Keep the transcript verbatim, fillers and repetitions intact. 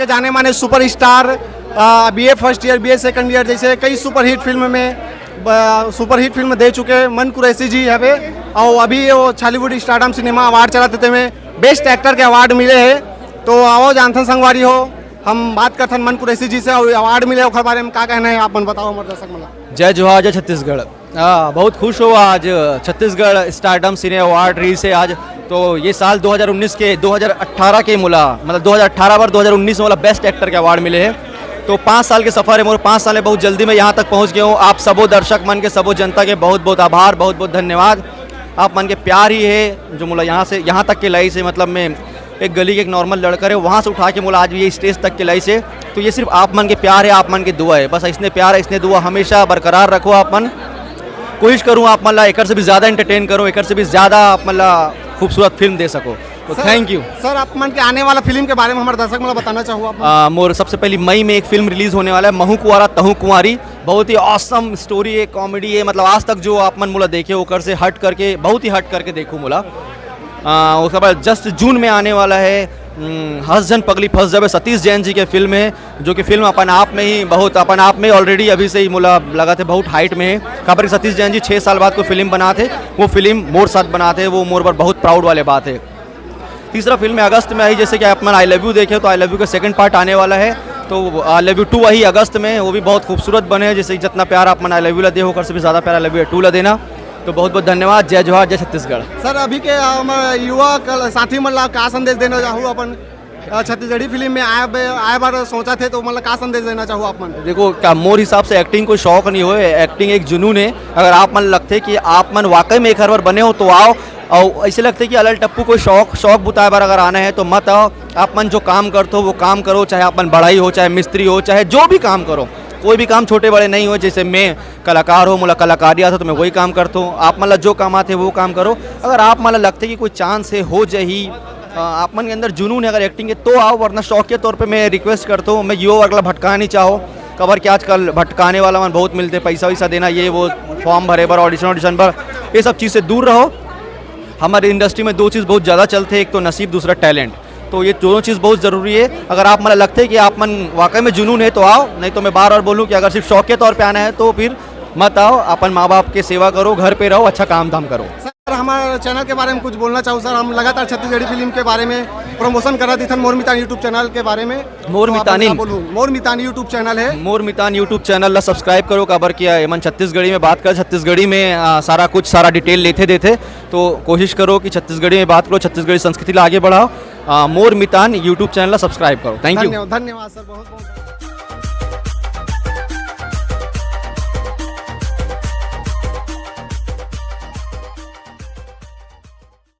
जाने माने superstar, BA first year, BA second year जैसे कई सुपरहिट फिल्म में, सुपरहिट फिल्म दे चुके मन कुरैशी जी हवे। और अभी वो छॉलीवुड स्टारडम सिनेमा अवार्ड चलाते थे में बेस्ट एक्टर के अवार्ड मिले है। तो आओ जानथन संगवारी हो, हम बात करथन मन कुरैशी जी से और अवार्ड मिले ओकर बारे में का कहना है आप मन बताओ हमारे दर्शक मन ला। जय जोहार, जय छत्तीसगढ़। हाँ, बहुत खुश हो आज छत्तीसगढ़ स्टारडम सिने अवार्ड रही से आज। तो ये साल दो हज़ार उन्नीस के, दो हज़ार अठारह के मोला, मतलब दो हज़ार अठारह बर दो हज़ार उन्नीस में मोला बेस्ट एक्टर के अवार्ड मिले है। तो पाँच साल के सफ़र है मोर, पाँच साल में बहुत जल्दी मैं यहाँ तक पहुँच गया हूँ। आप सबो दर्शक मन के, सबो जनता के बहुत बहुत आभार, बहुत बहुत धन्यवाद। आप मन के प्यार ही है जो मोला यहाँ से, यहाँ तक के लाई से, मतलब मैं एक गली के एक नॉर्मल लड़का है, वहाँ से उठा के मोला आज भी ये स्टेज तक के लाई से। तो ये सिर्फ आप मन के प्यार है, आप मन के दुआ है, बस इसने प्यार है, इसने दुआ हमेशा बरकरार रखो। आप मन कोशिश करूँ आप मन ला एकर से भी ज़्यादा एंटरटेन करूँ, एकर से भी ज़्यादा आप मन ला खूबसूरत फिल्म दे सको। तो सर, थैंक यू। सर, आप मन के आने वाला फिल्म के बारे में हमारे दर्शक मन ला बताना चाहूँ आप मन? आ, मोर सबसे पहली मई में एक फिल्म रिलीज होने वाला है, महू कुंवारा तहू कुंवारी। बहुत ही ऑसम स्टोरी है, कॉमेडी है, मतलब आज तक जो आप मन मोला देखे ओकर से हट करके, बहुत ही हट करके देखू मोला। आ, उसके बाद जस्ट जून में आने वाला है, हम्म, हंस जन पगली फंस जावे, सतीश जैन जी के फिल्म है, जो कि फिल्म अपन आप में ही बहुत, अपन आप में ऑलरेडी अभी से ही मोला लगा थे बहुत हाइट में है। खबर कि सतीश जैन जी छः साल बाद कोई फिल्म बनाते, वो फिल्म मोर साथ बनाते, वो मोर पर बहुत प्राउड वाले बात है। तीसरा फिल्म है अगस्त में आई, जैसे कि आप मन आई लव यू देखे तो आई लव यू का सेकंड पार्ट आने वाला है। तो आई लव यू टू आई अगस्त में, वो भी बहुत खूबसूरत बने, जैसे जितना प्यार आप मन आई लव यू ला दे ओकर से भी ज़्यादा प्यार आई लव यू टू ला देना। तो बहुत बहुत धन्यवाद। जय जोहार, जय छत्तीसगढ़। सर, अभी के हम युवा कल-, साथी मन ला का संदेश देना चाहू अपन, अ, छत्तीसगढ़ी फिल्म में आए बे-, आए बार सोचा थे तो मतलब का संदेश देना चाहू आप मन? देखो, का मोर हिसाब से एक्टिंग कोई शौक नहीं होए, एक्टिंग एक जुनून है। अगर आप मन लगथे कि आप मन वाकई में एक हर बार बने हो तो आओ। और ऐसे लगथे कि अलल टप्पू कोई शौक, शौक बुताए बर अगर आना है तो मत आओ। आप मन जो काम करथो वो काम करो, चाहे आप मन बढ़ई हो, चाहे मिस्त्री हो, चाहे जो भी काम करो, कोई भी काम छोटे बड़े नहीं हो। जैसे मैं कलाकार हो, मोला कलाकारी आथे तो मैं वही काम करथो। आप मन ला जो काम आथे वो काम करो। अगर आप मन ला लगथे कि कोई चांस है, हो जाही, अ, आप मन के अंदर जुनून है अगर एक्टिंग के तो आओ, वरना शौकिया तौर पे मैं रिक्वेस्ट करथो, मैं युवा वर्ग ला भटकाना नहीं चाहो। काबर कि आजकल भटकाने वाला मन बहुत मिलथे, पैसा वैसा देना, ये वो, फॉर्म भरे बर, ऑडिशन ऑडिशन बर, ये सब चीज़ से दूर रहो। हमारे इंडस्ट्री में दो चीज़ बहुत ज़्यादा चलथे, एक तो नसीब, दूसरा टैलेंट। तो ये दोनों चीज़ बहुत ज़रूरी है। अगर आप मन लगथे कि आप मन वाकई में जुनून है तो आओ, नहीं तो मैं बार बार बोलूँ कि अगर सिर्फ शौकिया तौर पे आना है तो फिर मत आओ। अपन माँ बाप के सेवा करो, घर पे रहो, अच्छा काम धाम करो। सर, हमारे चैनल के बारे में कुछ बोलना चाहूँ सर, हम लगातार छत्तीसगढ़ी फिल्म के बारे में प्रमोशन करा दिथन मोर मितान YouTube चैनल के बारे में। मोर तो आप मितानिन। का बोलूँ, मोर मितान YouTube चैनल है। मोर मितान YouTube चैनल ला सब्सक्राइब करो, काबर कि एमन छत्तीसगढ़ी में बात कर, छत्तीसगढ़ी में, आ, सारा कुछ, सारा डिटेल लेथे देथे। तो कोशिश करो कि छत्तीसगढ़ी में बात करो, छत्तीसगढ़ी संस्कृति ला आगे बढ़ाओ। आ, मोर मितान YouTube चैनल ला सब्सक्राइब करो। Thank you. धन्यवाद, धन्यवाद सर, बहुत बहुत।